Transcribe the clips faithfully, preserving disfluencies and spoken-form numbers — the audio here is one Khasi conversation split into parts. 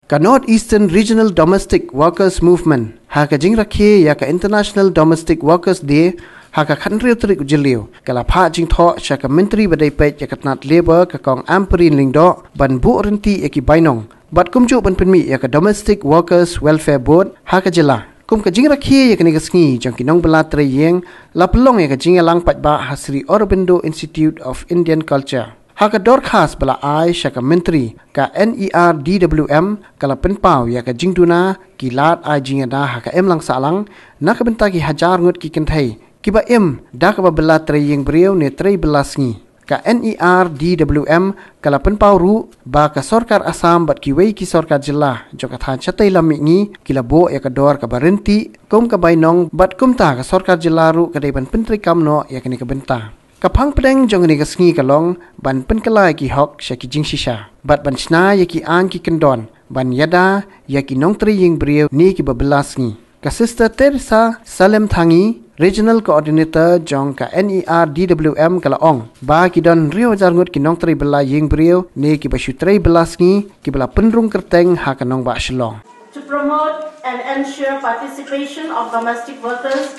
Ka North Eastern Regional Domestic Workers Movement, ha ka jingrakhe ïa ka International Domestic Workers Day, ha ka khathynriew tarik u Jylliew, ka la phah jingthoh sha ka Myntri ba dei peit ïa ka tnat Labour, ka Kong Ampareen Lyngdoh, ban buh rynti ïa ki bainong bad kumjuh ban pynmih ïa ka Domestic Workers Welfare Board ha ka jylla. Kum ka jingrakhe ïa kane ka sngi jong ki nongbylla trei ïing, la pynlong ïa ka jingïalang paidbah ha Sri Aurobindo Institute of Indian Culture. Ha ka dorkhas ba la ai sha ka Myntri, ka NERDWM ka la pynpaw ïa ka jingduna ki lad ai jingïada ha ka imlang sahlang na ka bynta ki hajar ngut ki kynthei kiba im da kaba bylla trei ïing briew ne trei bylla sngi. Ka NERDWM ka la pynpaw ruh ba ka sorkar Assam bad kiwei ki sorkar jylla jong ka thaiñ shatei lam mihngi ki la buh ïa ka dor kaba rynti kum ka bainong bad kumta ka sorkar jylla ruh ka dei ban pyntreikam noh ïa kane ka bynta. Ka phang pdeng jong kane ka sngi ka long ban pynkylla ïa ki hok sha ki jingshisha bad ban shna ïa ki aiñ ki kyndon ban ïada ïa ki nongtrei ïing briew ne kiba bylla sngi. Ka Sister Teresa Salem Thangi, Regional Coordinator jong ka NERDWM ka la ong ba ki don hynriew hajar ngut ki nongtrei bylla ïing briew ne kiba shu trei bylla sngi kiba la pynrung kyrteng ha ka nongbah Shillong. To promote and ensure participation of domestic workers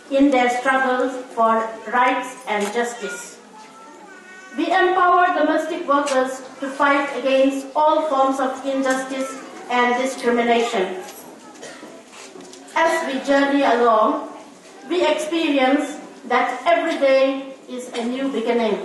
in their struggles for rights and justice. We empower domestic workers to fight against all forms of injustice and discrimination. As we journey along, we experience that every day is a new beginning.